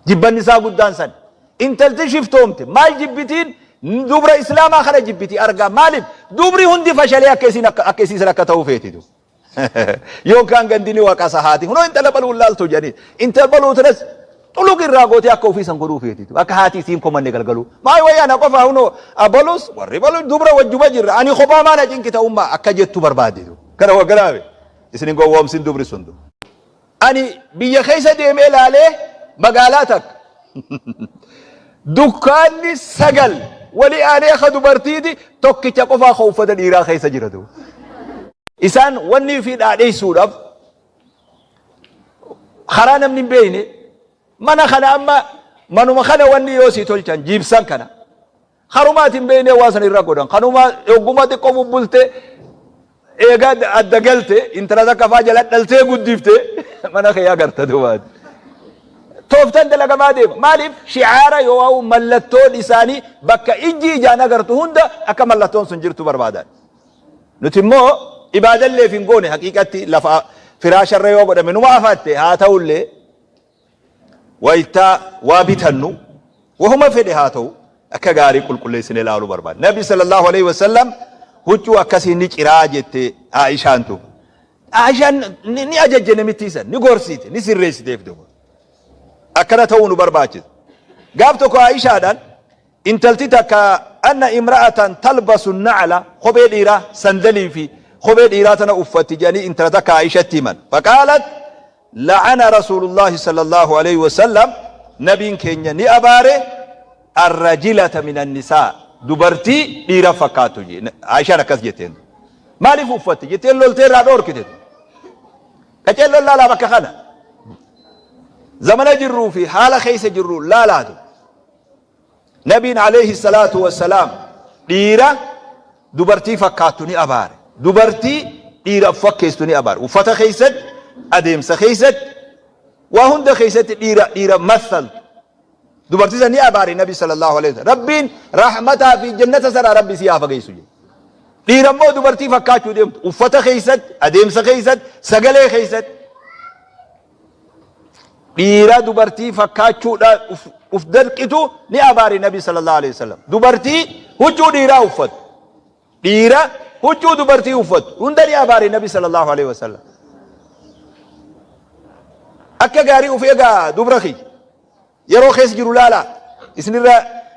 Jibbanni isaa guddaan san. Intalti shiftoomte maal jibbitiin? Dubra Islaamaa kana jibbiti argaa. Maaliif? Dubri hundi fashalee akka isiin akka akka isii san akka ta'uu feetitu. Yookaan gandi ni waqasa haati. Hunoo intala baluu laaltu jedhanii. Intala baluu tanas xuluq irraa gootee akka ofii san godhuu feetitu. Akka haati isiin komanne galgaluu. Maal wayyaa ana qofaa hunoo abalus warri baluu dubra wajjuma jirra. Ani kophaa maana cinqita ummaa akka jettu barbaadditu. Kana waggalaabe. Isin hin gowwoomsin dubri sun. Ani biyya keessa deemee laalee magaalaa takka dukkaanni 9 wali aanee ka dubartiiti tokkicha qofaa ka uffata dhiiraa keessa jiratu. Isaan wanni fi dhaadheessuudhaaf karaa namni hin beekne mana kana amma manuma kana wanni yoo sii tolchan jiibsan kana Karuma ati hin beeknee waa san irra godhan. Kanuma yogguma xiqqoo bubbulte eega adda galte intala takka faa jala dhaltee guddifte mana kee agarta dubaati. Tooftan dalagamaa deema. Maaliif shi'aara yoo mallattoon isaanii bakka ijji ijaan agartu hunda akka mallattoon sun jirtu barbaadan. Nuti immoo ibaadalleef hin goone haqiiqatti lafa firaasharra yoo godhame numa afatte haa ta'ullee Wayta waa bitannu wahuma fedhe haa ta'u akka gaarii qulqulleessine ilaaluu barbaadna. Nabi sallallahu alaihi wasallam huccuu akkasii ni ciraa jette Aishaan tu. Aishaan ni ajajje namittii san ni gorsiite ni sirreessiteef duuba. Akkana ta'uu nu barbaachisa. Gaaf tokko Aishaadhaan intalti takka anna imra'atan talbasu na'ala kophee dhiiraa sandalii fi kophee dhiiraa tana uffatti jedhanii intala takka Aishatti himan. Faqaalat La'ana Rasuulullaahi sallallaahu aleyhi wa sallam Nabiin keenya ni abaare arrajilata minan nisaa dubartii dhiira fakkaattu jee Aishaan akkas jetteen maaliif uffatte jetteen loltee irraa dhoorkite qaceelloon laalaa bakka kana zamana jirruu fi haala keessa jirru laalaatu Nabiin aleyhi salaatu wassalaam dhiira dubartii fakkaattu ni abaare. Dubartii dhiira of fakkeesstu ni abaare. Uffata keessatti, adeemsa keessatti, waa hunda keessatti dhiira dhiira massaltu. Dubartii san ni abaare Nabi sallallahu alaihi wasallam. Rabbiin rahmataa fi jannata sanaa Rabbi si haa fageessu jedhe. Dhiira immoo dubartii fakkaachuu deemtu. Uffata keessatti, adeemsa keessatti, sagalee keessatti. Dhiira dubartii fakkaachuudhaan uf dalqitu ni abaare Nabi sallallahu alaihi wasallam. Dubartii huccuu dhiiraa uffatu. Dhiira huccuu dubartii uffatu. Hunda ni abaare Nabi sallallahu alaihi wasallam. Akka gaarii uf eegaa dubra kiyya. Yeroo keessa jiru laalaa. Isinirra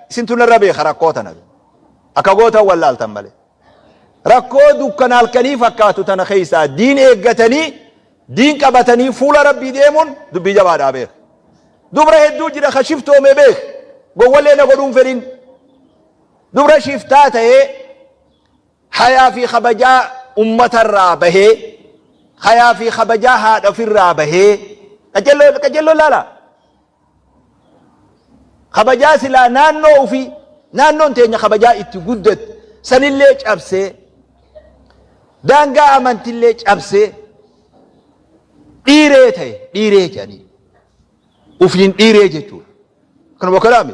isintu narra beeka rakkoo tana. Akka gootan wallaaltan malee. Rakkoo dukkana halkanii fakkaatu tana keessaa diin eeggatanii diin qabatanii fuula Rabbii deemuun dubbii jabaadhaa beek. Dubra hedduu jira ka shiftoome beek. Gowwallee na godhuun fedhin. Dubra shiftaa ta'ee hayaa fi kabajaa ummatarraa bahee hayaa fi kabajaa haadha ofirraa bahee qajeelloo qajeelloo laala. Kabajaa silaa naannoo ofii naannoon teenya kabajaa itti guddatte sanillee cabsee daangaa amantillee cabsee dhiiree ta'e dhiiree jedhanii ufiin dhiiree jechuudha. Kanuma kalaame.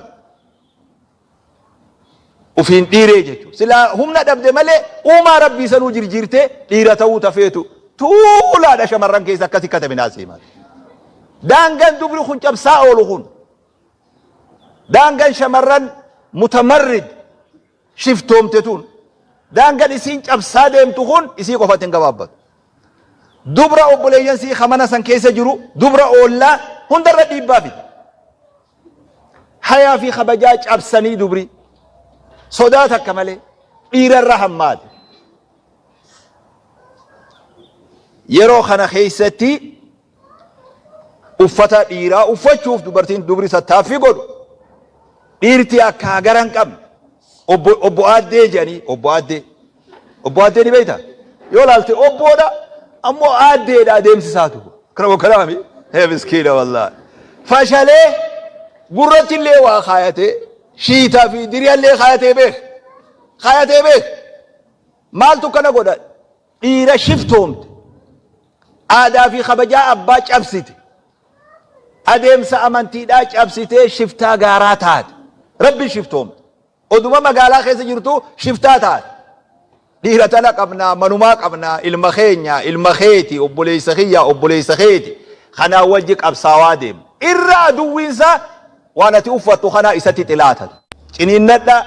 Ufiin dhiiree jechuudha. Silaa humna dhabde malee uumaa rabbii sanuu jirjiirtee dhiira ta'uu tafeetu tuulaadha shamarran keessa akkasi katabe naa seemaa. Daangaan dubri kun cabsaa oolu kun daangaan shamarran mutamarrid shiftoomte tun daangaan isiin cabsaa deemtu kun isii qofatti hin gabaabbatu. Dubra obboleeyyan sii kamana san keessa jiru dubra oollaa hundarra dhiibbaa fide. Hayaa fi kabajaa cabsanii dubri sodaa takka malee dhiirarra hammaate. Yeroo kana keessatti uffata dhiiraa uffachuuf dubartiin dubri tattaaffii godhu dhiirti akka hagara hin qabne obbo obbo aaddee jedhanii obbo aaddee obbo aaddee ni beektaa yoo laalte obboodha ammoo aaddeedha adeemsi isaatu kana wakkalaami hee miskiina wallaahi fashalee gurratti illee waa kaayatee shiitaa fi diriyallee kaayatee beek kaayatee beek maaltu kana godha dhiira shiftoomte aadaa fi kabajaa abbaa cabsite adeemsa amantiidhaa cabsitee shiftaa gaaraa taate rabbi shiftoomte Oduma magaalaa keessa jirtu shiftaa taate. Dhiira tana qabnaa, manumaa qabnaa, ilma keenya, ilma keeti, obboleessa kiyya, obboleessa keeti. Kanaa wajji qabsaawaa deema. Irra aduwwiinsaa Waan ati uffattu kanaa isatti xilaata. Ciniinnadha,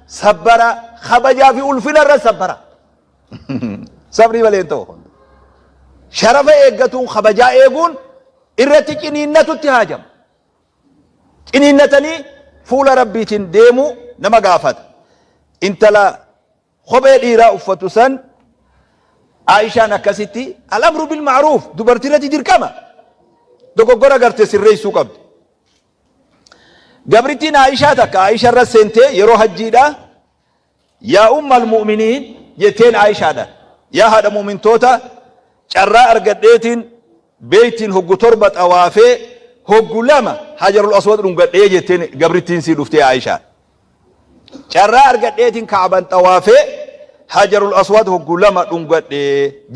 sabbara, kabajaa fi ulfina irra sabbara. Sabrii malee hin ta'u. Sharafa eeggatuun kabajaa eeguun irratti ciniinnatutti haajama. Ciniinnatanii fuula Rabbiitiin deemuu nama gaafata. Intala kophee dhiiraa uffatu san Aishaan akkasitti al-amru bil ma'ruuf dubartii irratti dirqama. Dogoggora garte sirreessuu qabdi. Gabrittiin Aishaa takka Aisha irra seentee yeroo hajjiidha yaa ummal mu'miniin jetteen Aishaadhaan yaa haadha mu'mintoota carraa argadheetiin beeytiin hoggu 7 xawaafee hoggu 2 hajarul aswad dhungadhee jetteen gabrittiin sii dhuftee Aishaan. Carraa argadheetiin Ka'aban xawaafee Hajarul Aswad hoggu 2 dhungadhe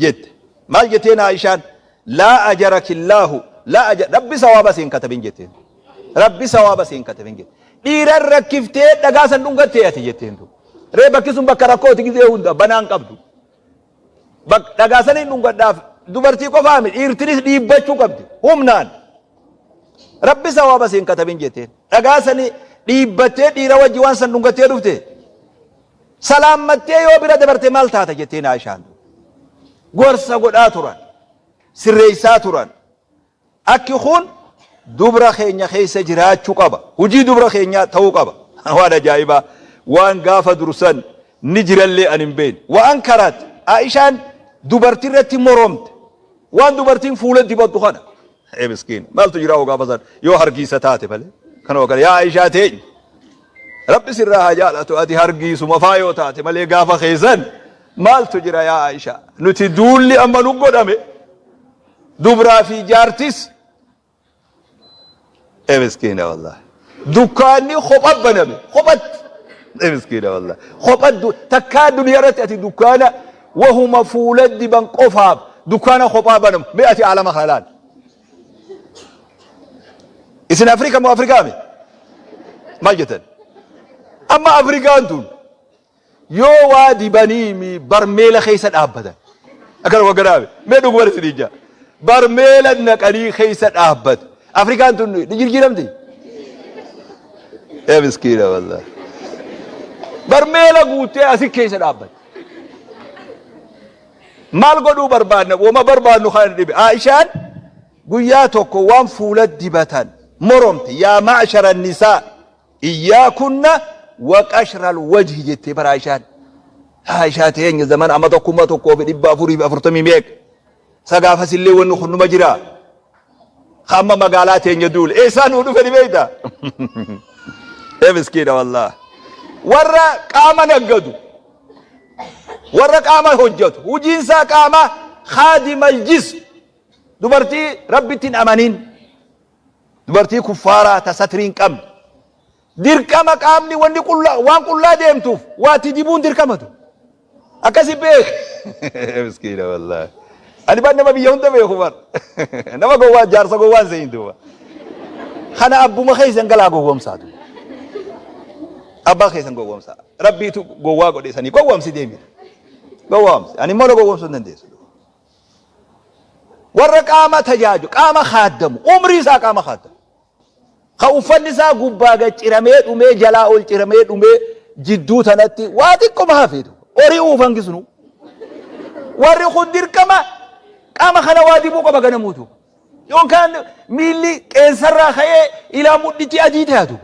jette. Maal jetteen Aishaan? Laa ajarakillaahu laa aja Rabbi sawaaba siin katabin jetteen. Rabbi sawaaba siin katabin jette. Dhiiran rakkiftee dhagaa san dhungattee ati jetteen tu. Ree bakki sun bakka rakkooti gizee hunda banaan qabdu. Bak dhagaa saniin dhungadhaaf dubartii qofaa miti dhiirtinis dhiibbachuu qabdi humnaan. Rabbi sawaaba siin katabin jetteen. Dhagaa sani dhiibbattee dhiira wajji waan san dhungattee dhufte. Salaammattee yoo bira dabarte maal taata jetteen Aishaan. Gorsa godhaa turan. Sirreessaa turan. Akki kun dubra keenya keessa jiraachuu qaba. Hujii dubra keenyaa ta'uu qaba. Waan ajaa'ibaa. Waan gaafa dursan ni jirallee ani hin beekne. Wa ankarat Aishaan dubartii irratti moromte. Waan dubartiin fuula dibattu kana. Ee miskiin maaltu jira hoo gaafa san yoo hargiisa taate malee. Kanuma kana yaa Aishaa teenya. Rabbi sirraa haa jaalatu ati hargiisuma faa yoo taate malee gaafa keessan maaltu jira yaa Aishaa. Nuti duulli amma nu godhame dubraa fi jaartis Ee miskiina wallahi. Dukkaanni kopha baname kophatti. Ee miskiina wallahi. Kopha takkaa duniyaa irratti ati dukkaana wahuma fuula diban qofaaf dukkaana kophaa banamu. Mee ati aalama kana laali. Isin Afrika moo Afrikaa mi? Maal jettan? Amma Afrikaan tun Yoo waa dibaniimi barmeela keessa dhaabbatan. Akkana wagganaame. Mee dhuguma isin ija. Barmeela naqanii keessa dhaabbatu. Afrikaan tun ni jirjiiramti. Ee miskiina wallahi. Barmeela guuttee asi keessa dhaabbate. Maal godhuu barbaadna? Wama barbaadnu kana dhibe. Aishaan guyyaa tokko waan fuula dibatan moromte. Yaa ma'shara nisaa. Iyyaakunna wa qashral wajhi jettee bara Aishaan. Aishaa teenya zaman amata 1440 meeqa. Sa gaafasillee wanni kun numa jira. Ka amma magaalaa teenya duule. Eessaa nuu dhufe ni beekta? Ee miskiina wallah. Warra qaama naggadu. Warra qaama hojjetu. Hujiinsaa qaama khaadimal jism. Dubartii Rabbitti hin amanin. Dubartii kuffaaraa ta satrii hin qabne. Dirqama qaamni wanni qullaa waan qullaa deemtuuf waa itti dibuun dirqamatu. Akkasi beek. Miskiina wallaahi. Ani bar nama biyya hunda beeku bar. Nama gowwaa jaarsa gowwaan seeyin duuba. Kana abbuma keessan galaa gowwomsaa duuba. Abbaa keessan gowwomsaa. Rabbiitu gowwaa godhe sanii gowwomsi deemi. Gowwomsi. Ani immoo na gowwomsuu hin dandeessu. Warra qaama tajaaju, qaama kaaddamu, umrii isaa qaama kaaddamu. Ka uffanni isaa gubbaa gad ciramee dhumee jalaa ol ciramee dhumee jidduu tanatti waa xiqqoma hafeetu. Horii uufan gisnu. Warri kun dirqama qaama kana waa dibuu qaba ganamuutu. Yookaan miilli qeensarraa ka'ee ilaa mudhitti adii taatu.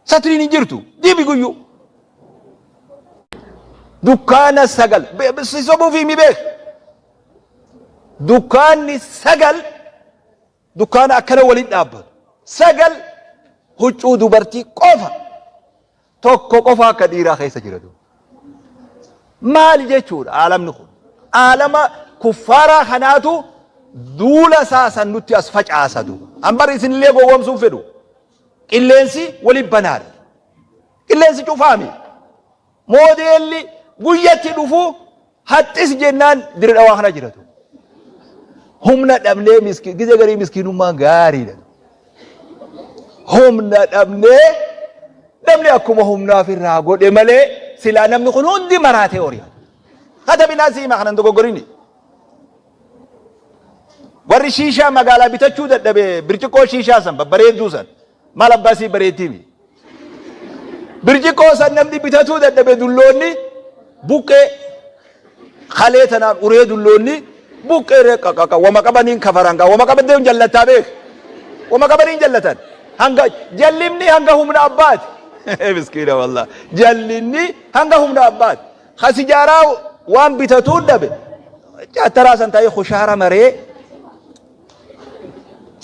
Satriin hin jirtu. Dibi guyyuu. Dukkaana 9. Si sobuuf himi beek. Dukkaanni 9 dukkaana akkana waliin dhaabbatu. 9 huccuu dubartii qofa. Tokko qofa akka dhiiraa keessa jira. Maali jechuudha aalamni kun? Aalama kuffaaraa kanaatu duula isaa san nutti as facaasa duuba. An bar isinillee gowwoomsuun fedhu. Qilleensi wali banaadha. Qilleensi cufaami. Moodeelli guyyatti dhufu haxxis jennaan dire dhawaa kana jiratu. Humna dhabnee miskiin gizee garii miskiinummaan gaariidha. Humna dhabnee namni akkuma humnaaf irraa godhe malee silaa namni kun hundi maraatee hori'a. Katabinaa siima kanan dogoggorini. Warri shiishaa magaalaa bitachuu dadhabe birciqqoo shiishaa san babbareedduu san. Maal abbaa sii bareeddiimi. Birciqqoo san namni bitatuu dadhabe dulloonni buqqee kalee tanaan uree dulloonni buqqee ree qaqaqa wama qabaniin kafaran gaa wama qabaddee jallattaa beek wama qabaniin jallatan hanga jallimni hanga humna abbaati miskiina wallah jallinni hanga humna abbaati ka sijaaraa waan bitatuu dhabe taraa san ta'ee kushaara maree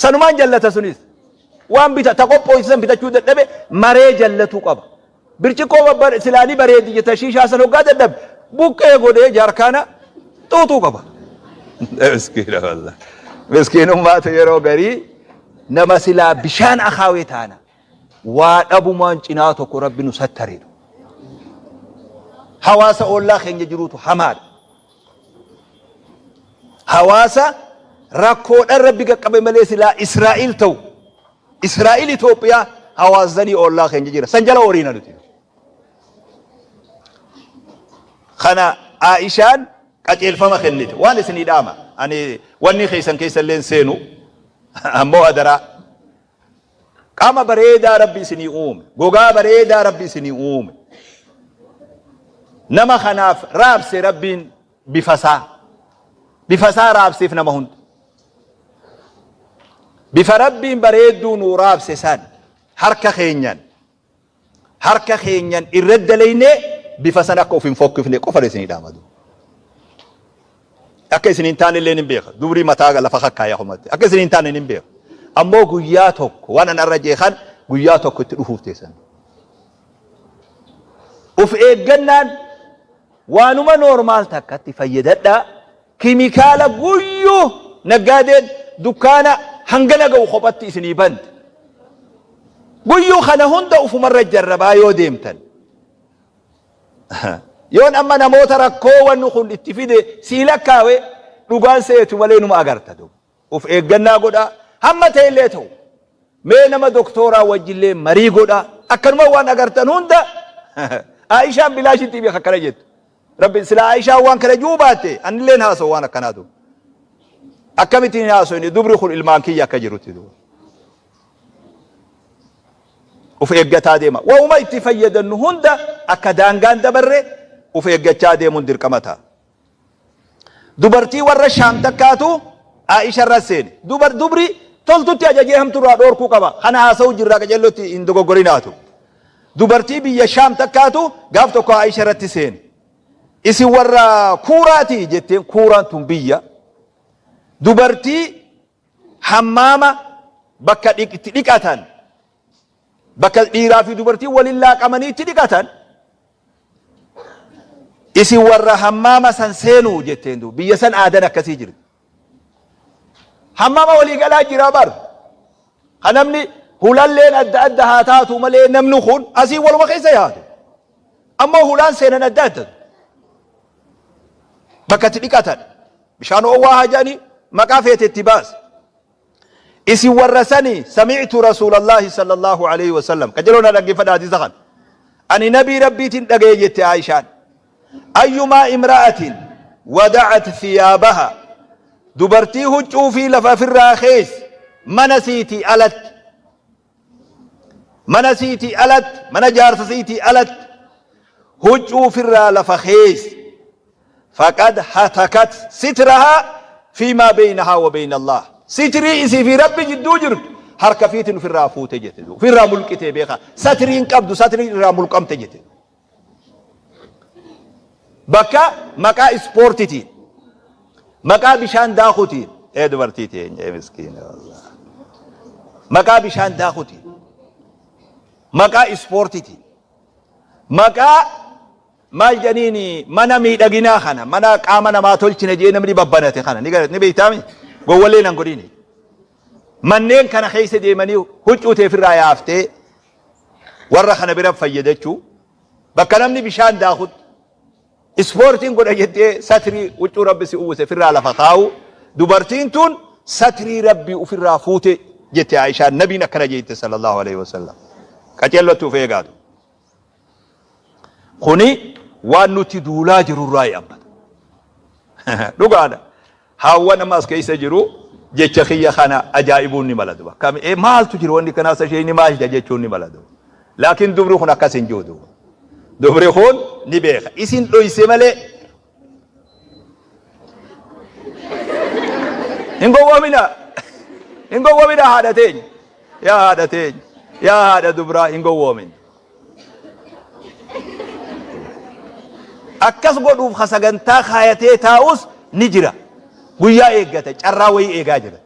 sanumaan jallata sunis. Waan bita ta qophooyte san bitachuu dadhabe maree jallatuu qaba. Birciqqoo babbar silaa ni bareedi jetta shiishaa san hoggaa dadhabe buqqee godhee jaarkaana xuuxuu qaba. Miskiina wallah. Miskiinummaatu yeroo garii nama silaa bishaan akaawee taana waa dhabumaan cinaa tokko rabbi nu sattareetu. Hawaasa oollaa keenya jiruutu hamaadha. Hawaasa rakkoodhaan rabbi qaqqabe malee silaa Israa'il ta'u. Israa'il Itoophiyaa hawaasanii oollaa keenya jira. San jala horiina nuti. Kana Aishaan qajeelfama kennite. Waan isinii dhaama. Ani wanni keessan keessa illee hin seenu. Ammoo adaraa. Qaama bareedaa Rabbi isinii uume. Gogaa bareedaa Rabbi isinii uume. Nama kanaaf raabse Rabbiin bifasaa. Bifasaa raabseef nama hunda. Bifa Rabbiin bareedduu nuu raabse san harka keenyan harka keenyan irra dalaynee bifa san akka of hin fokkifne qofa isinii dhaamadu. Akka isin hin taane illee hin beeka. Dubrii mataa lafa kakkaaya kumatti. Akka isin hin taane hin beeka. Ammoo guyyaa tokko waan an arra jeekan guyyaa tokko itti dhufuuf teessan. Of eeggannaan waanuma noormaal takkatti fayyadadhaa. Kimikaala guyyuu naggaadeen dukkaana hangana ga'u kophatti isinii bante. Guyyuu kana hunda ufumarra jarrabaa yoo deemtan. Yoon amma namoota rakkoo wanni kun itti fide sii lakkaawe dhugaan seetu malee numa agarta. Of eeggannaa godhaa. Hamma ta'e illee ta'u. Mee nama doktooraa wajjillee marii godhaa. Akkanuma waan agartan hunda Aayishaan bilaashitti beeka akkana jettu. Rabbi sila Aayishaan waan kana juu baatte anilleen haasa'u waan akkanaa duuba. Akkamittiin hin haasofne dubri kun ilmaan kiyya akka jirutti duuba. Of eeggataa deema. Waa'uma itti fayyadannu hunda akka daangaan dabarre of eeggachaa deemuun dirqama ta'a. Dubartii warra Shaam takkaatu Aisha irra seene. Dubar dubri toltutti ajajee hamtu irraa dhoorkuu qaba. Kana haasa'u jirraa qajeellotti hin dogoggorinaatu. Dubartii biyya Shaam takkaatu gaaf tokko Aisha irratti seene. Isin warra kuuraati jetteen kuuraan tun biyya. Dubartii hammaama bakka itti dhiqatan bakka dhiiraa fi dubartiin waliin laaqamanii itti dhiqatan isin warra hammaama san seenuu jetteen duuba biyya san aadan akkasii jirti. Hammaama walii galaa jira bar. Ka namni hulalleen adda adda haa taatu malee namni kun asii waluma keessa yaadu. Ammoo hulaan seenan adda adda. Bakka itti dhiqatan. Bishaan oowwaa haa jedhanii maqaa feete itti baasi. Isin warra sani sami'tu rasuulallahi sallallahu alaihi wasallam. Qajeeloo na dhaggeeffadha hadiisa kana. Ani nabii rabbiitiin dhagaye jette Aishaan. Ayyumaa imra'atin wada'at thiyaabaha. Dubartii huccuu fi lafa ofirraa keessa mana siitii alatti. Mana siitii alatti, mana jaarsa siitii alatti huccuu ofirraa lafa keessa. Faqad hatakat sitrahaa fiimaa beeynahaa wa beeyna Allah. Sitrii isii fi Rabbi jidduu jirtu harka fiitiin ofirraa fuute jette. Ofirraa mulqitee beekaa. Satriin qabdu satriin irraa mulqamte jette. Bakka maqaa ispoortitiin, maqaa bishaan daakutiin, ee dubartii teenya ee miskiina wallah. Maqaa bishaan daakutiin, maqaa ispoortitiin, maqaa maal jedhaniin mana miidhaginaa kana mana qaama namaa tolchine jedhee namni babbanate kana ni ni beektaami gowwallee nan godhini. Manneen kana keessa deemanii huccuu teefirraa yaaftee warra kana bira fayyadachuu bakka namni bishaan daakutti ispoortiin godha jettee satrii huccuu rabbi si uwwise ofirraa lafa kaa'u dubartiin tun satrii rabbii ofirraa fuute jette Aishaan nabiin akkana jette sallallahu alaihi wasallam qaceellotti of eegaatu kuni waan nuti duulaa jirurraa yaabbata dhugaadha haawwan amma as keessa jiru Jecha kiyya kana ajaa'ibuun ni mala duba. Kam ee maaltu jira wanni kanaa sa ishee ni maal jedha jechuun ni mala duba. Laakiin dubri kun akkas hin jiru duba. Dubri kun ni beeka. Isin dhoyse malee hin gowwoomina. Hin gowwoomina haadha teenya. Yaa haadha teenya. Yaa haadha dubraa hin gowwoomin. Akkas godhuuf ka sagantaa kaayatee taa'us ni jira. Guyyaa eeggata, carraa wayii eegaa jira.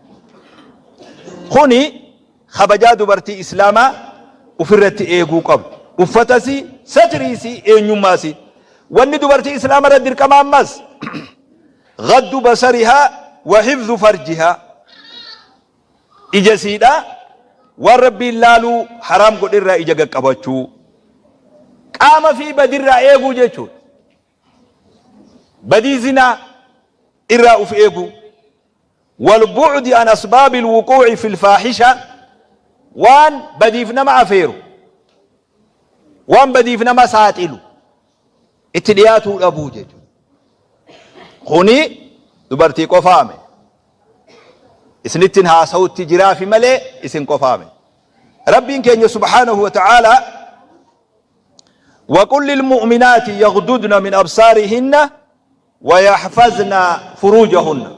Kuni kabajaa dubartii Islaamaa ofirratti eeguu qabdu. Uffatasii, satriisii, eenyummaasii. Wanni dubartii Islaama irra dirqama ammas gaddu basarihaa wa hifzu farjihaa. Ija isiidhaa waan Rabbiin laaluu haraam godhe irraa ija gad qabachuu. Qaama fi badirraa eeguu jechuudha. Badii zinaa irraa uf eeguu. Walbu'di an asbaabil wuquu'i fil faahisha waan badiif nama afeeru, waan badiif nama saaxilu itti dhiyaatuu dhabuu jechuudha. Kuni dubartii qofaame. Isinittin haasawutti jiraafi malee isin qofaame. Rabbiin keenya subhaanahu wa ta'aalaa وقل للمؤمنات يغضضن من أبصارهن ويحفظن فروجهن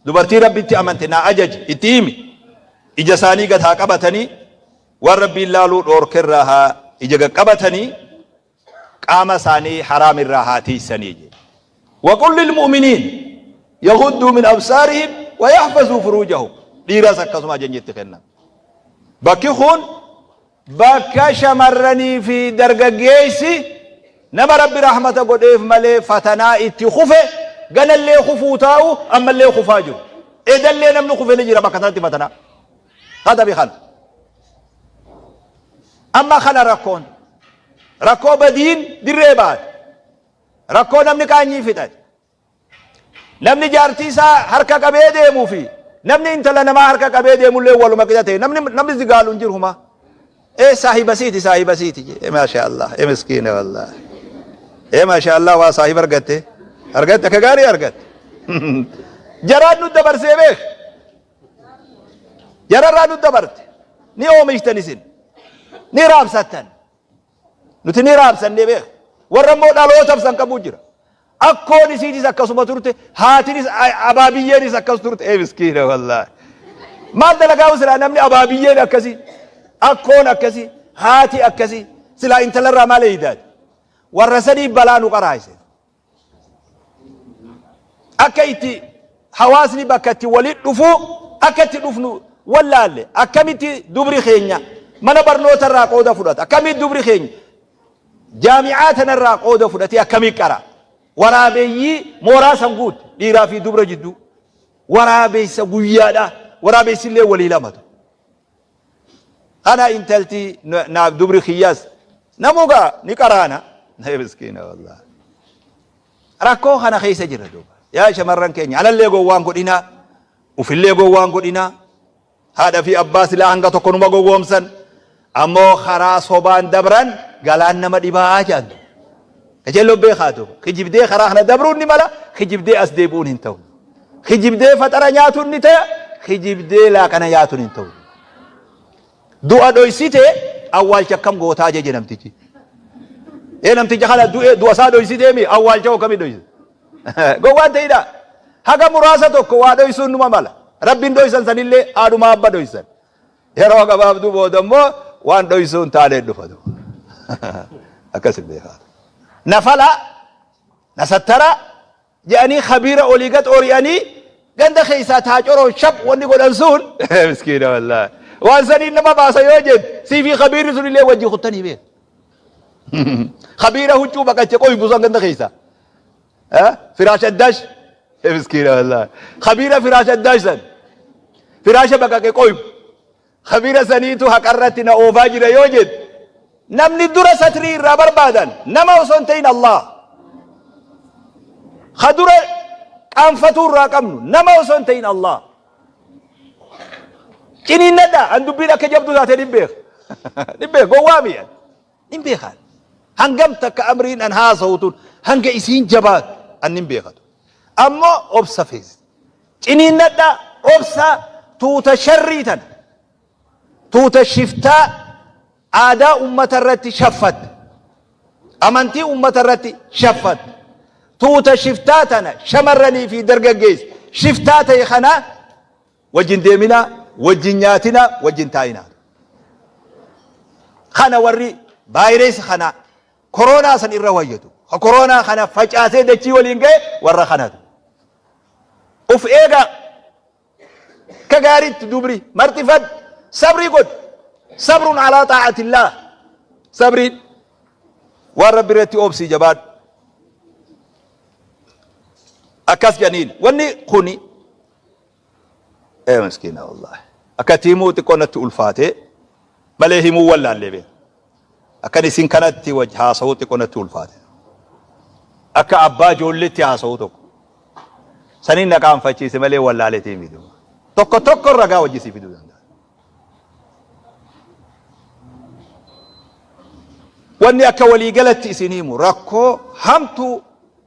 dubartii rabbitti amante naa ajaji itti himi ija isaanii gad haa qabatanii waan rabbiin laaluu dhoorkerraa haa ija gad qabatanii qaama isaanii haraam irraa haa tiysanii jedhe. Waqul lilmu'miniin yaghudduu min absaarihim wa yahfazuu furuujahum. Dhiiras akkasuma ajajni itti kenname. Bakki kun bakka shamarranii fi dargaggeessi nama Rabbi rahmata godheef malee fatanaa itti kufe ganallee kufuu taa'u ammallee kufaa jiru. Edallee namni kufe ni jira bakka sanatti fatanaa. Katabi kana. Amma kana rakkoon. Rakkoo badiin dirree baate. Rakkoo namni qaanyii fixate. Namni jaartii isaa harka qabee deemuu fi namni intala namaa harka qabee deemullee waluma qixa ta'e. Namni namni zigaalu hin jiru humaa. Ee saahiba siiti saahiba siiti jee. Maasha Allah. Ee miskiina wallaahi. Ee maasha Allah waa saahiba argatte. Argatte akka gaarii argatte. Jaraan nu dabarsee beek. Jararraa nu dabarte. Ni oomishtan isin. Ni raabsattan. Nuti ni raabsannee beeka. Warra immoo dhalootaaf san qabuu jira. Akkoon isiitis akkasuma turte, haatinis abaabiyyeenis akkas turte. Ee miskiina wallaahi. Maal dalagaa silaa namni abaabiyyeen akkasii, akkoon akkasii, haati akkasii, silaa intalarraa maal eeydaati? Warra sanii balaa nu qaraayse. Akka itti hawaasni bakka itti walitti dhufu akka itti dhufnu wallaalle akkamitti dubri keenya mana barnoota irraa qooda fudhata akkamitti dubri keenya jaami'aa tanarraa qooda fudhatee akkamitti qara waraabeeyyii mooraa san guutte dhiiraa fi dubra jidduu waraabeessa guyyaadha waraabeessillee walii lamatu Kana intalti naaf dubri kiyyaas namuu gaa ni qaraana. Miskiina wallaahi. Rakkoo kana keessa jira duuba. Yaa shamarran keenya alallee gowwaan godhinaa ufillee gowwaan godhinaa haadha fi abbaa silaa hanga tokko numa gowwoomsan ammoo karaa sobaan dabran galaan nama dhibaa jedhan. Kajeelloo beekaa duuba. Kijibdee karaa kana dabruun ni mala kijibdee as deebi'uun hin ta'u. Kijibdee faxara nyaatuun ni ta'a, kijibdee laaqana nyaatuun hin ta'u. Du'a dhoysite awwaalcha akkam gootaa jeje namtichi. Ee namticha kana du'e du'a isaa dhoysitee mi awwaalcha hoo kamii dhoysite? Gowwaan ta'idha. Haga muraasa tokko waa dhoysuun numa mala. Rabbiin dhoysan sanillee haadhuma abba dhoysan. Yeroo gabaabduu booda immoo waan dhoysuu hin taanee dhufa. Akkas hin beekaa. Nafala, nasattara, Je'anii khabiira olii gad ori'anii ganda keessaa taacoroon shap wanni godhan sun miskiina wallaahi. Waan saniin nama baasa yoo jette sii fi khabiirri sun illee wajji kuttanii beeku. Khabiira huccuu baqache qoy busan ganda keessaa. Firaash addaash miskiina wallaahi. Khabiira firaash addaash san firaasha baqaqe qoybu. Khabiira saniitu haqarratti na oofaa jira yoo jette namni dura satrii irraa barbaadan nama osoo hin ta'in Allah. Ka dura qaanfatuu irraa qabnu nama osoo hin ta'in Allah. Ciniinnadha an dubbiin akka jabdu taate nin beeka. Nin beeka gowwaa mi'a. Nin beeka. Hangam takka amriin an haasawu tun hanga isiin jabaatu an nin beekatu. Ammoo obsa feesi. Ciniinnadha. Obsaa tuuta sharrii tana. Tuuta shiftaa aadaa ummata irratti shaffatte. Amantii ummata irratti shaffatte. Tuuta shiftaa tana shamarranii fi dargaggeessa shiftaa ta'e kana wajjin deeminaa, wajjin nyaatinaa, wajjin taa'inaa. Kana warri vaayirasi kana koroonaa san irra wayyatu. Ka koroonaa kana facaasee dachii waliin ga'e warra kanatu. Uf eegaa. Akka gaariitti dubri marxifadhu. Sabrii godhi. Sabrun alaa xaa'atillaah. Sabriin waan rabbi irratti obsii jabaadhu. Akkas jedhaniin wanni kuni ee miskiina wallaahi. Akkatti himuu xiqqoo natti ulfaatee malee himuu wallaallee beeka. Akkan isin kanatti waj haasa'uu xiqqoo natti ulfaate. Akka abbaa ijoolleetti haasa'uu tokko. Saniin na qaanfachiise malee wallaaleetii miti. Tokko tokko ragaa wajji sii fiduu danda'a. Wanni akka waliigalatti isin himu rakkoo hamtuu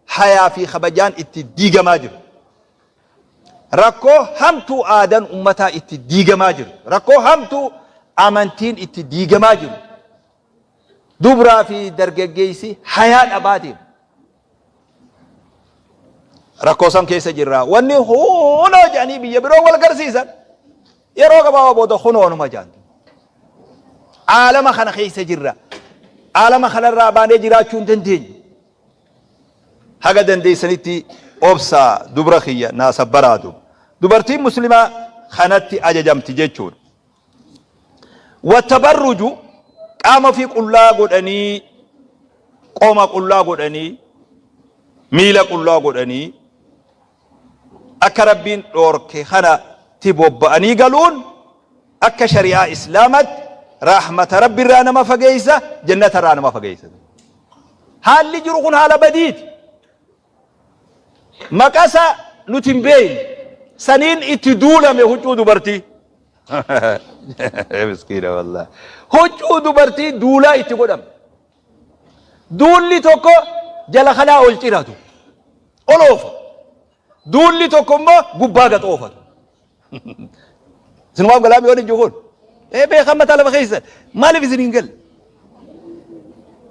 hayaa fi kabajaan itti diigamaa jiru. Rakkoo hamtuu aadan ummataa itti diigamaa jiru. Rakkoo hamtuu amantiin itti diigamaa jiru. Dubraa fi dargaggeessi hayaa dhabaatiin. Rakkoo san keessa jirra. Wanni hunoo jedhanii biyya biroo wal garsiisan. Yeroo gabaabaa booda kunoonuma jedhan. Aalama kana keessa jirra. Aalama kanarraa baanee jiraachuu hin dandeenyu. Haga dandeessanitti obsaa dubra kiyya naa sabbaraa dub. Dubartiin muslimaa kanatti ajajamti jechuudha. Wattabarruju qaama ofii qullaa godhanii qoma qullaa godhanii miila qullaa godhanii akka Rabbiin dhoorke kanatti bobba'anii galuun akka shari'aa Islaamatti rahmata Rabbi irraa nama fageessa, jannata irraa nama fageessa. Haalli jiru kun haala badiiti. Maqasa nuti hin beekne saniin itti duulame huccuu dubartii. Miskiina wallahi. Huccuu dubartii duulaa itti godhame. Duulli tokko jala kanaa ol ciratu. Ol oofa. Duulli tokko immoo gubbaa gad oofatu. Isinumaaf galaa mi'oon hin kun. Ee beekan mataa lafa keessan. Maaliif isin hin galle?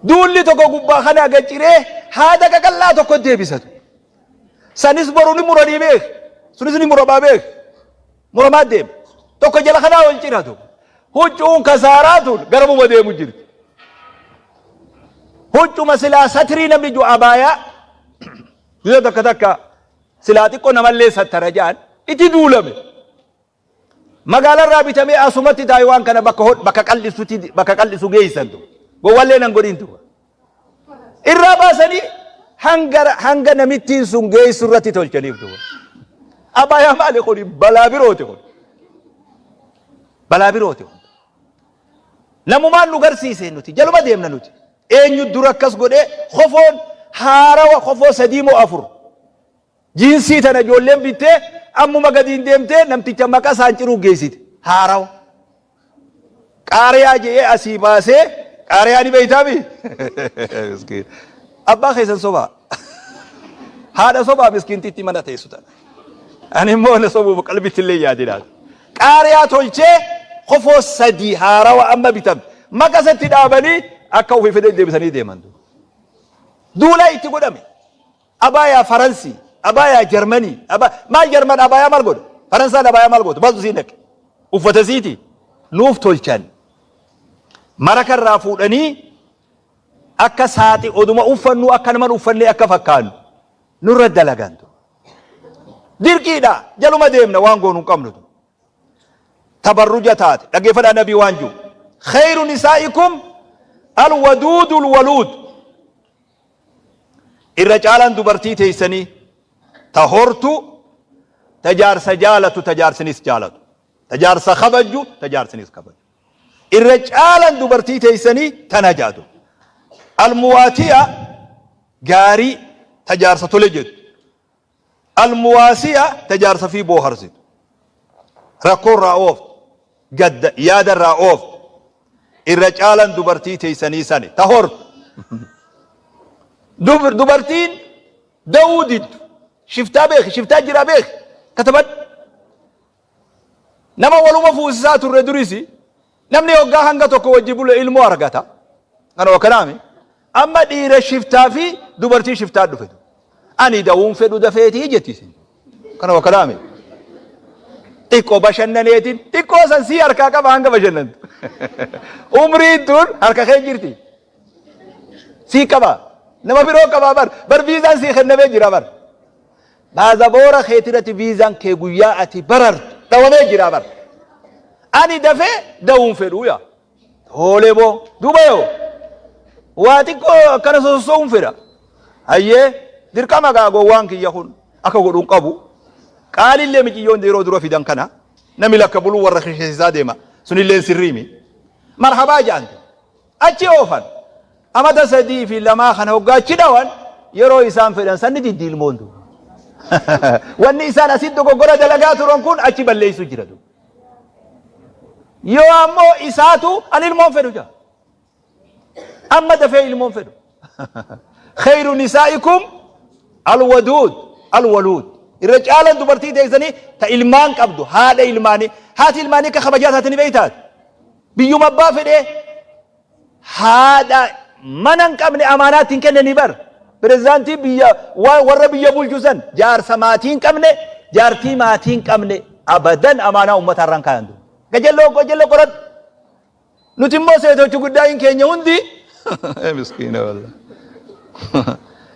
Duulli tokko gubbaa kanaa gad ciree haada qaqallaa tokko deebisatu. Sanis boru ni muranii beek. Sunis ni muramaa beek. Muramaa deema. Tokko jala kanaa ol ciratu. Huccuun kasaaraa tun garamuma deemu jirti. Huccuma silaa satrii namni ju abaayaa yoo takka takka silaa xiqqoo namallee sattara ja'an itti duulame. Magaalarraa bitamee asumatti Taayiwaan kana bakka bakka qal'isutti bakka qal'isu geessan tu. Gowwallee nan godhin tu. Irraa baasanii hanga hanga namittiin sun geessu irratti tolchaniif tu. Abaayaa maali kuni balaa birooti kun. Balaa birooti kun. Namumaan nu garsiise nuti jaluma deemna nuti. Eenyu dura akkas godhee kofoon haarawa kofoo sadii moo afur. Jiinsii tana ijoolleen bittee ammuma gadiin deemtee namticha maqa isaan ciruu geessite. Haarawa. Qaariyaa je'ee asii baasee qaariyaa ni beeytaami? Miskiin. Abbaa keessan sobaa. Haadha sobaa miskiintitti mana teessu tana. Ani immoo na sobuuf qalbitti illee yaadinaatu. Qaariyaa tolchee kofoo sadii haarawa amma bitamte. Maqasatti dhaabanii akka ofii fedhan deebisanii deeman. Duulaa itti godhame. Abaayaa Faransii, abaayaa Jarmanii, maal Jarman abaayaa maal godha? Faransaan abaayaa maal goota? Maaltu sii naqe? Uffata siiti. Nuuf tolchan. Maraka irraa fuudhanii akka saaxi oduma uffannu akka naman uffannee akka fakkaannu nurra dalagan. Dirqiidha. Jaluma deemna waan goonu hin qabnu. Tabarruja taate. Dhaggeeffadhaa nabii waan jiru. Khayru nisaa'ikum alwaduudul waluud. Irra caalaan dubartii teessanii ta hortu, ta jaarsa jaalatu, ta jaarsinis jaalatu. Ta jaarsa kabajju, ta jaarsinis kabaju. Irra caalaan dubartii teessanii tana jaatu. Almuwaatiya gaarii ta jaarsa tole jettu. Almuwaasiya ta jaarsa fi booharsitu. Rakkoo irraa ooftu. Gadda yaada irraa ooftu. Irra caalan dubartii teessanii sani ta hortu. Dubartiin da'uu diddu. Shiftaa beeki, shiftaa jira beeki. Katabadhu. Nama waluma fuusisaa turre durisi namni hoggaa hanga tokko wajji bule ilmoo argata. Kanuma kanaami. Amma dhiira shiftaa fi dubartii shiftaa dhufe. Ani dawuun fedhu dafeetii jetti isin. Kanuma kanaami. Xiqqoo bashannaneetiin xiqqoo san sii harkaa qaba hanga bashannantu. Umriin tun harka kee jirti. Sii qaba. Nama biroo qabaa bar. Bar viizaan sii kennamee jira bar. Baazaboora keetirratti viizaan kee guyyaa ati barartu dhawamee jira bar. Ani dafee da'uun fedhuu yaa. Toolee boo. Duuba yoo. Waa xiqqoo akkana sosossoo'uun fedha. Hayyee dirqama gaa gowwaan kiyya kun akka godhuun qabu. Qaalillee miciyyoon yeroo dura fidan kana namni lakka buluu warra kisheessisaa deema. Sunilleen sirriimi. Marhabaa ja'antu. Achi oofan. Amata 3 fi lamaa kana hoggaa achi dhawan yeroo isaan fedhan san ni diddi ilmoon duuba. Wanni isaan asitti dogoggora dalagaa turan kun achi balleessu jira duuba. Yoo ammoo isaatu an ilmoon fedhu jaa. Amma dafee ilmoon fedhu. Khayru nisaa'ikum alwaduud alwaluud. Irra caalan dubartii teessanii ta ilmaan qabdu haadha ilmaanii. Haati ilmaanii akka kabajaa taate ni beektaati. Biyyuma abbaa fedhee haadha mana hin qabne amaanaa ittiin kennanii bar. Pirezidaantii biyya warra biyya bulchu san jaarsa maatii hin qabne jaartii maatii hin qabne abadan amaanaa uummataa irraan kaayan. Gajalloo gajalloo qoradhu. Nuti immoo seetochi guddaayin keenya hundi miskiina wallah.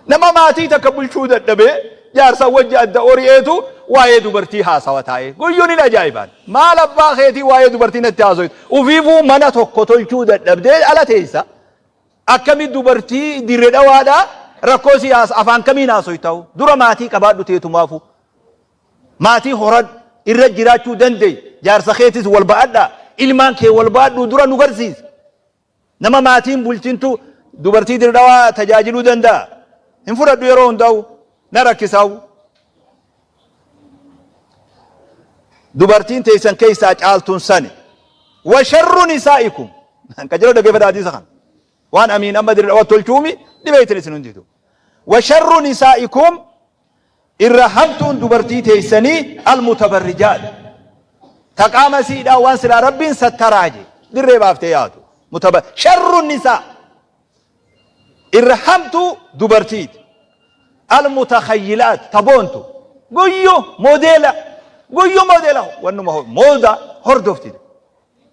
Nama maatii takka bulchuu dadhabee jaarsa wajji adda ori'eetu waa'ee dubartii haasawa taa'ee. Guyyuun hin ajaa'ibaan. Maal abbaa keetii waa'ee dubartii natti haasoytu. Ufiifuu mana tokko tolchuu dadhabdee ala teessa. Akkami dubartii dirre dhawaadhaa rakkoo si haasa afaan kamiin haasoytaa'u. Dura maatii qabaadhu teetumaafu. Maatii horadhu, irra jiraachuu dande'i, jaarsa keetis wal ba'adhaa, ilmaan kee wal ba'adhuu dura nu garsiisi. Nama maatiin bulchintu dubartii dirdhawaa tajaajiluu danda'a. Hin fudhadhu yeroo hundaa'u, na rakkisaa'u. Dubartiin teessan keessaa caaltuun sani. Wa sharru nisaa'ikum. Qajeeloo dhaggeeffadhaa hadiisa kana. Waan amiin amma dirdhawaa tolchuumi dhibeeytan isin hunditu. Wa sharru nisaa'ikum Irra hamtuun dubartii teessanii almutabarrijaat. Ta qaama isiidhaa waan silaa Rabbiin sattaraa je dirree baaftee yaatu. Mutaba sharru nisaa. Irra hamtuu dubartiiti. Almutakayyilaat ta boontu. Guyyu moodeela. Guyyu moodeela wannuma mooda hordofti.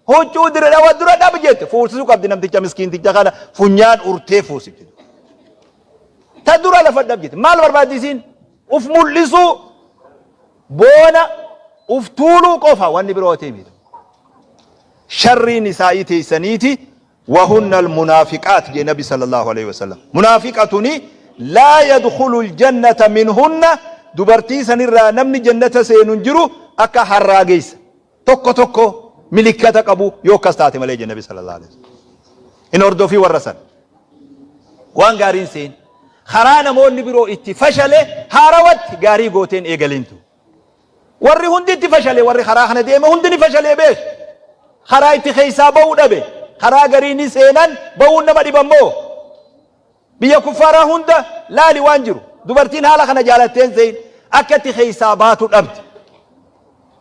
Huccuu dire dhawa dura dhab jette fuusisuu qabdi namticha miskiinticha kana funyaan urtee fuusifti. Ta dura lafa dhab jette maal barbaaddi isiin? Uf mul'isuu boona uf tuuluu qofa wanni birootii miti. Sharriin isaa'ii teessaniiti wahunna almunaafiqaat jee nabi sallallahu alaihi wasallam. Munaafiqatuni laa yadkhulu aljannata minhunna dubartii sanirraa namni jannata seenu hin jiru akka harraageessa. Tokko tokko milikkata qabu yoo akkas taate malee jedhe Nabi sallallahu alaihi wasallam. Hin hordofii warra san. Waan gaariin seen. Karaa namoonni biroo itti fashale haarawatti gaarii gooteen eegalintu. Warri hundi itti fashale warri karaa kana deeme hundi ni fashalee beek. Karaa itti keessaa ba'uu dhabe. Karaa garii ni seenan ba'uun nama dhibammoo. Biyya kuffaaraa hunda laali waan jiru. Dubartiin haala kana jaalattee hin seeyin. Akka itti keessaa baatu dhabdi.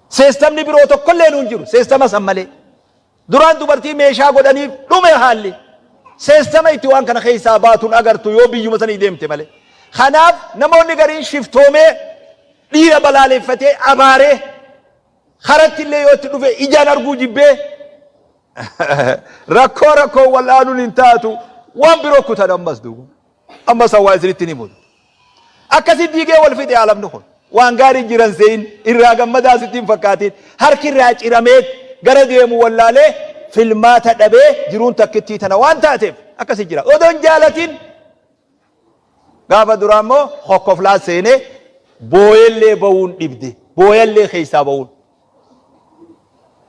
Seestamni biroo tokkollee nuun jiru. Seestama san malee. Duraan dubartii meeshaa godhaniif dhume haalli. Seestama itti waan kana keessaa baatuun agartu yoo biyyuma sanii deemte malee. Kanaaf namoonni gariin shiftoomee dhiira balaaleffatee abaaree karatti illee yoo itti dhufe ijaan arguu jibbee Rakkoo rakkoo wal'aanuun hin taatu waan biroo kutan ammas duuba. Ammas hawaa isinitti ni mudu. Akkasi diigee wal fixe alamni kun. Waan gaarii jiran se'in irraa gammadaa sitti hin fakkaatin. Harki irraa ciramee gara deemu wallaalee filmaata dhabee jiruun takkittii tana waan taateef akkasi jira. Odoo hin jaalatin Gaafa duraa immoo kokkoflaa seenee booyellee ba'uun dhibde. Booyallee keessaa ba'uun.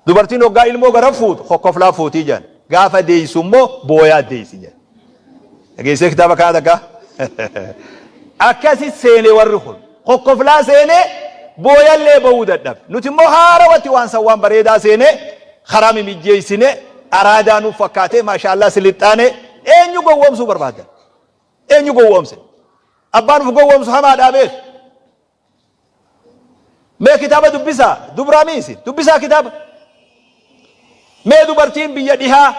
Dubartiin hoggaa ilmoo gara fuutu kokkoflaa fuutii jedhan. Gaafa deessu immoo booyaa deessi jedhan. Dhageessee kitaaba kana takka? Akkasi seenee warri kun. Kokkoflaa seenee booyallee ba'uu dadhabe. Nuti immoo haarawatti waan san waan bareedaa seenee karaa mimijjeessine araadaa nuuf fakkaatee maashaallah silixxaanee eenyu gowwoomsuu barbaadan? Eenyu gowwoomse? Abbaan uf gowwoomsu hamaadhaa beek. Mee kitaaba dubbisaa dubraa miisi dubbisaa kitaaba. Mee dubartiin biyya dhihaa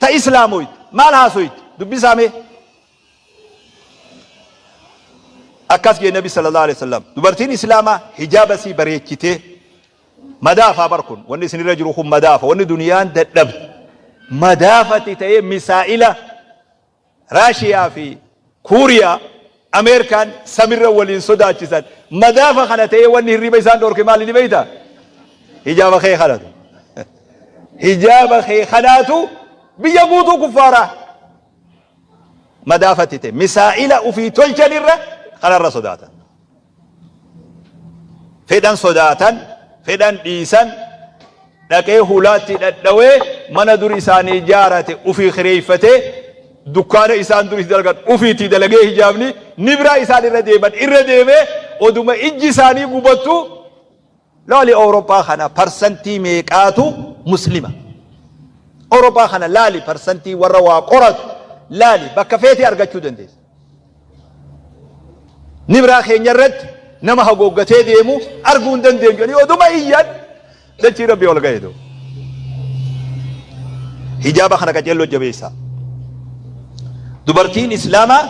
ta islaamoyte maal haasoyti? Dubbisaa mee. Akkas jee Nabi sallallahu alaihi wasallam. Dubartiin islaamaa hijaaba sii bareechitee madaafaa bar kun wanni isinirra jiru kun madaafa wanni duniyaan dadhabde madaafatti ta'ee misaa'ila Raashiyaa fi Kuuriyaa Ameerikaan samirra waliin sodaachisan madaafa kana ta'ee wanni hirriba isaan dhorke maali ni beektaa? Hijaaba kee kanatu. Hijaaba kee kanaatu biyya guutuu kuffaaraa madaafatti ta'e misaa'ila ofii tolchanirra kanarra sodaatan. Fedhan sodaatan, fedhan dhiisan, dhaqee hulaatti dhadhawee mana dur isaanii ijaarate ufii kireeffatee dukkaana isaan dur itti dalagan ufiitti dalagee hijaabni nibraa isaan irra deeman irra deemee oduma ijji isaanii gubattu. Laali Awuroppaa kana parsantii meeqaatu muslima? Awuroppaa kana laali parsantii warra waa qoratu laali bakka feetee argachuu dandeessa. Nibraa keenya irratti nama hagooggatee deemu arguu hin dandeenyu jedhanii oduma iyyan dachii rabbii ol ga'e duuba. Hijaaba kana qaceelloo jabeessaa. Dubartiin Islaamaa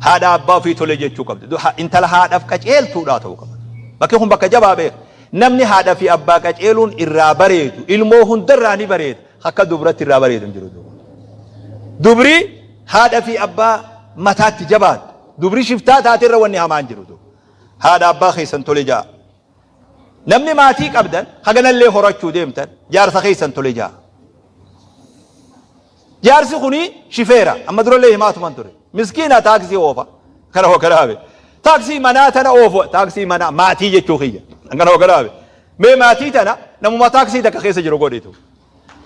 haadha abbaa ofii tole jechuu qabdi. Intala haadhaaf qaceeltuudhaa ta'uu qaba. Bakki kun bakka jabaa beeka. Namni haadha fi abbaa qaceeluun irraa bareedu ilmoo hundarraa ni bareeda. Akka dubratti irraa bareedu hin jiru. Dubri haadha fi abbaa mataatti jabaatu. Dubri shiftaa taate irra wanni hamaan jiru. Haadha abbaa keessan tole ja'a. Namni maatii qabdan haganallee horachuu deemtan jaarsa keessan tole ja'a. Jaarsi kuni shifeera. Amma durallee himaatuman ture. Miskiina taaksii oofa. Kana hogganaabe. Taaksii manaa tana oofu. Taaksii manaa maatii jechuu kiyya. Kana hogganaabe. Mee maatii tana namuma taaksii takka keessa jiru godhitu.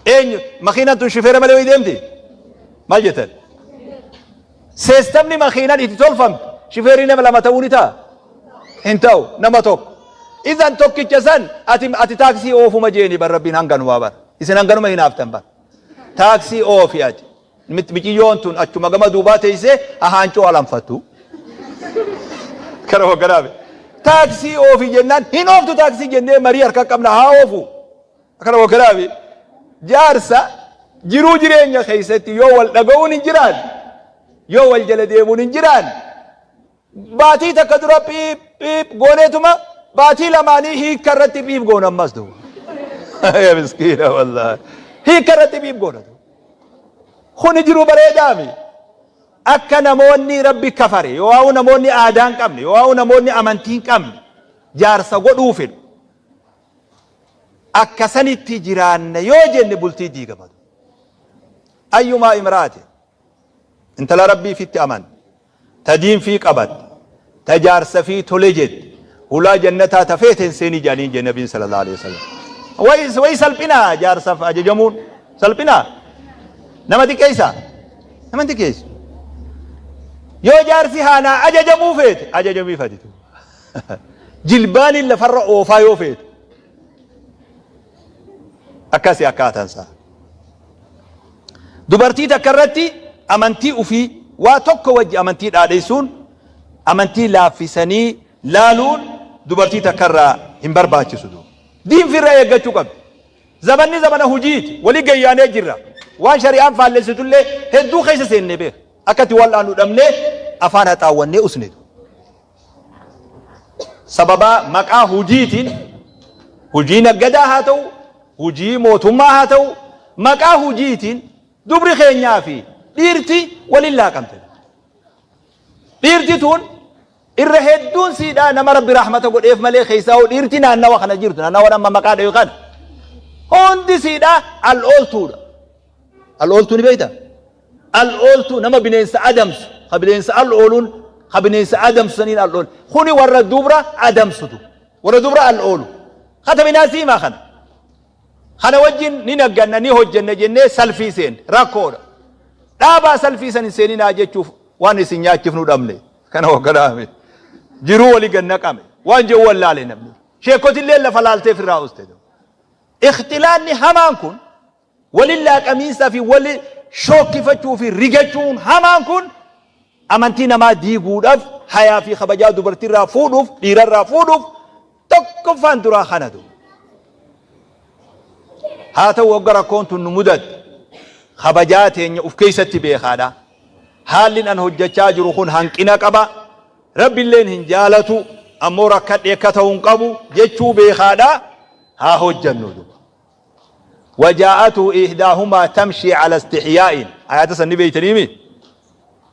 Eenyu makiinaan tun shifeera malee wayii deemti? Maal jettan? Seestamni makiinaan itti tolfamte shifeerri nama lama ta'uu ni ta'a? Hin ta'u nama tokko. Isan tokkicha san ati ati taaksii oofuma jeeni bar rabbiin hanganumaa bar. Isin hanganuma hinaaftan bar. Taaksii oofi ati. Miciyyoon tun achuma gama duubaa teessee hahaancoo alanfattu. Kana hogganaame. Taaksii oofi jennaan hin ooftu taaksii jennee marii harka qabna haa oofu. Kana hogganaame. Jaarsa jiruu jireenya keessatti yoo wal dhaga'uun hin jiraan yoo wal jala deemuun hin jiraan Baatii takka dura piip piip gooneetuma baatii lamaanii hiikka irratti piip goona ammas duuba. Ya miskiina wallaahi. Hiikka irratti piip goona duuba. Kuni jiru bareedaami. Akka namoonni rabbi kafare yoo namoonni aadaa hin qabne yoo namoonni amantii hin qabne jaarsa godhuu fedhu. Akka sanitti jiraanna yoo jenne bultii diigama. Ayyumaa imraate intala rabbii fitti amante ta diin fii qabatte, ta jaarsa fii tole jette, hulaa jannataa ta feeten seeni jedhaniin jedhe nabiin sallallahu alaihi wasallam. Way way salphinaa jaarsaf ajajamuun salphinaa nama xiqqeessa nama xiqqeessu. Yoo jaarsi haanaa ajajamuu feete ajajamiif atitu. Jilbaaniin lafarra oofaa yoo feete Akkasi akkaataan isaa. Dubartii takka irratti amantii ufii waa tokko wajji amantii dhaadheessuun amantii laaffisanii laaluun dubartii takka irraa hin barbaachisu. Diinfi irra eeggachuu qabdi. Zabanni zabana hujiiti. Wali gayyaanee jirra. Waan shari'aan faallessitullee hedduu keessa seennee beeka. Akka itti wal'aannu dhabnee afaan haxaawwannee usneetu. Sababaa maqaa hujiitiin hujii naggadaa haa ta'u, hujii mootummaa haa ta'u, maqaa hujiitiin dubri keenyaa fi dhiirti waliin laaqamte. Dhiirti tun irra hedduun siidhaa nama Rabbi rahmata godheef malee keessaa hoo dhiirti naannawa kana jirtu naannawa amma maqaa dhayu kana hundi siidhaa al ooltuudha. Al ooltuu ni beektaa? Al ooltuu nama bineensa adamsu ka bineensa al ooluun ka bineensa adamsu saniin al oolu. Kuni warra dubra adamsutu warra dubra al oolu. Katabinaa siimaa kana. Kana wajjin ni nagganna ni hojjenna jennee salfii seenne rakkoodha. Dhaabaa salfii san hin seeninaa jechuuf waan isin nyaachifnu dhabne. Kana hogganaame. Jiruu walii gad naqame. Waan jedhu wallaale namni. Sheekotillee lafa laaltee firraa uste. Ikhtilaanni hamaan kun Wali laaqamiinsaa fi wali shookkifachuu fi rigachuun hamaan kun amantii namaa diiguudhaaf hayaa fi kabajaa dubartiirraa fuudhuuf dhiirarraa fuudhuuf tokkoffaan duraa kanatu. Haa ta'u hogga rakkoon tun nu mudatte kabajaa teenya uf keessatti beekaadha. Haallin an hojjachaa jiru kun hanqina qaba, Rabbilleen hin jaalatu, ammoo rakkadhe akka ta'u hin qabu jechuu beekaadha haa hojjannu duba. Wajaa'atu ihdaahuma tamshii ala istihyaa'in ayata san ni beeytaniimi.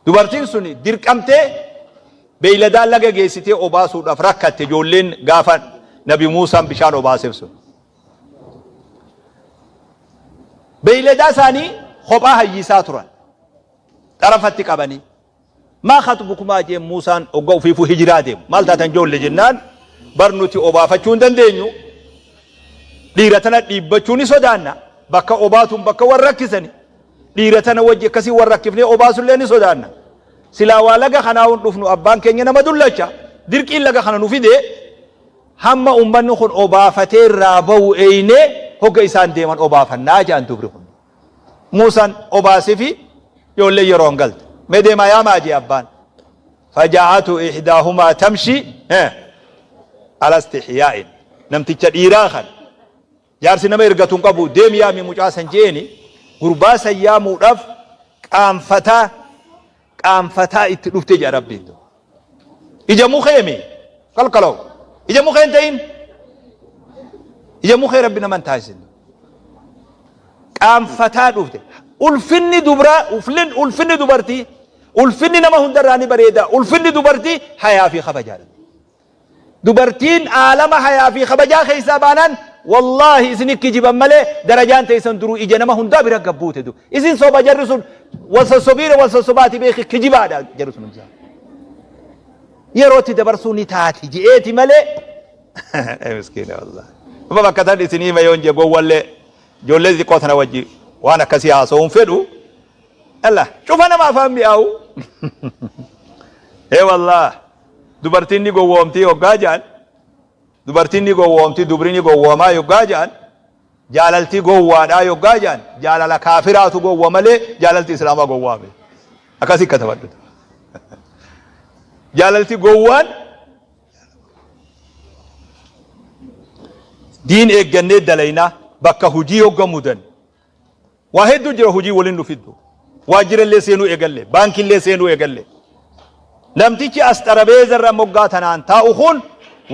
Dubartiin sun dirqamtee beeyladaa laga geessitee obaasuudhaaf rakkatte ijoolleen gaafa Nabi Muusaan bishaan obaaseef sun. Beeyladaa isaanii kophaa hayyisaa turan. Xarafatti qabanii. Maa khaxbukumaa jeen Muusaan hogga ufiifuu hijiraa deemu. Maal taatan joolle jennaan bar nuti obaafachuu hin dandeenyu. Dhiira tana dhiibbachuu ni sodaanna. Bakka obaatuun bakka wal rakkisani. Dhiira tana wajji akkasii wal rakkifnee obaasullee ni sodaanna. Silaa waa laga kanaa hin dhufnu abbaan keenya nama dullacha. Dirqiin laga kana nu fidee Hamma ummanni kun obaafatee irraa bahu eeynee hogga isaan deeman obaafannaa ja'an dubri kun. Muusaan obaasefi ijoolleen yeroon galte. Mee deemaa yaamaa jee abbaan. Fajaa'atu ihdaahumaa tamshi ala istihyaa'in. Namticha dhiiraa kana jaarsi nama ergatu hin qabu deemi yaami mucaa san jeeni gurbaa san yaamuudhaaf qaanfataa qaanfataa itti dhufte jedha Rabbiin. Ija mukee mi? Kalkalaw. Ija mukee hin ta'in. Ija mukee Rabbi nama hin taasisin. Qaanfataa dhufte. Ulfinni dubraa, ulfinni dubartii, ulfinni nama hundarraa ni bareeda. Ulfinni dubartii hayaa fi kabajaadha. Dubartiin aalama hayaa fi kabajaa keessaa baanaan wallaahi isin kijiban malee darajaan teessan duruu ija nama hundaa bira gad buute du. Isin soba jarri sun wal sossobiire wal sossobaati beeki kijibaadha jarri sun hundaa. Yerootti dabarsuu ni taati je'eeti malee. Ee miskiina wallaahi. Amma bakka tan isin hima yoon jee gowwallee ijoollee xixiqqoo tana wajji waan akkasii haasa'uun fedhu. Allah cufa nama afaan mi'aawu. Ee wallaah. Dubartiin ni gowwoomtii hoggaa ja'an, dubartiin ni gowwoomtii, dubri ni gowwoomaa yoggaa ja'an, jaalaltii gowwaadhaa yoggaa ja'an, jaalala kaafiraatu gowwa malee jaalalti islaamaa gowwaa miti. Akkasii katabadhu. Jaalalti gowwaan diin eeggannee dalaynaa bakka hujii hogga mudan Waa hedduu jira hojii waliin nu fiddu. Waajjira illee seenuu eegalle, baankii illee seenuu eegalle. Namtichi as xarabeeza irra moggaa tanaan taa'u kun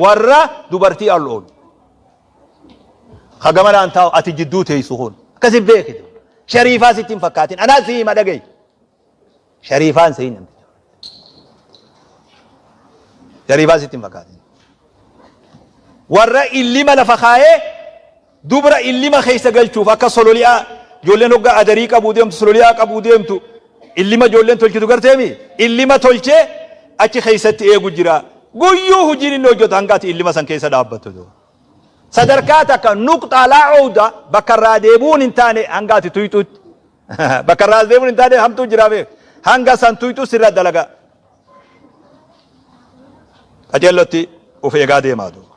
warra dubartii al oolu. Ka gamanaan taa'u ati jidduu teessu kun. Akkasi beekitu. Shariifaa sitti hin fakkaatin. Anaa si hima dhaga'i. Shariifaan se'in namticha. Shariifaa sitti hin fakkaatin. Warra illima lafa kaayee dubra illima keessa galchuuf akka sololi'aa ijoolleen hoggaa adarii qabuu deemtu sololi'aa qabuu deemtu illima ijoolleen tolchitu garteemi illima tolchee achi keessatti eegu jira. Guyyuu hojiin inni hojjetu hanga ati illima san keessa dhaabbattu. Sadarkaa takka nuqxaa laa owda bakka irraa deebi'uun hin taane hanga ati tuyxutti. Bakka irraa as deemuun hin taane hamtuu jira beek. Hanga san tuyxu sirra dalaga. Qajeellotti of eegaa deemaa duuba.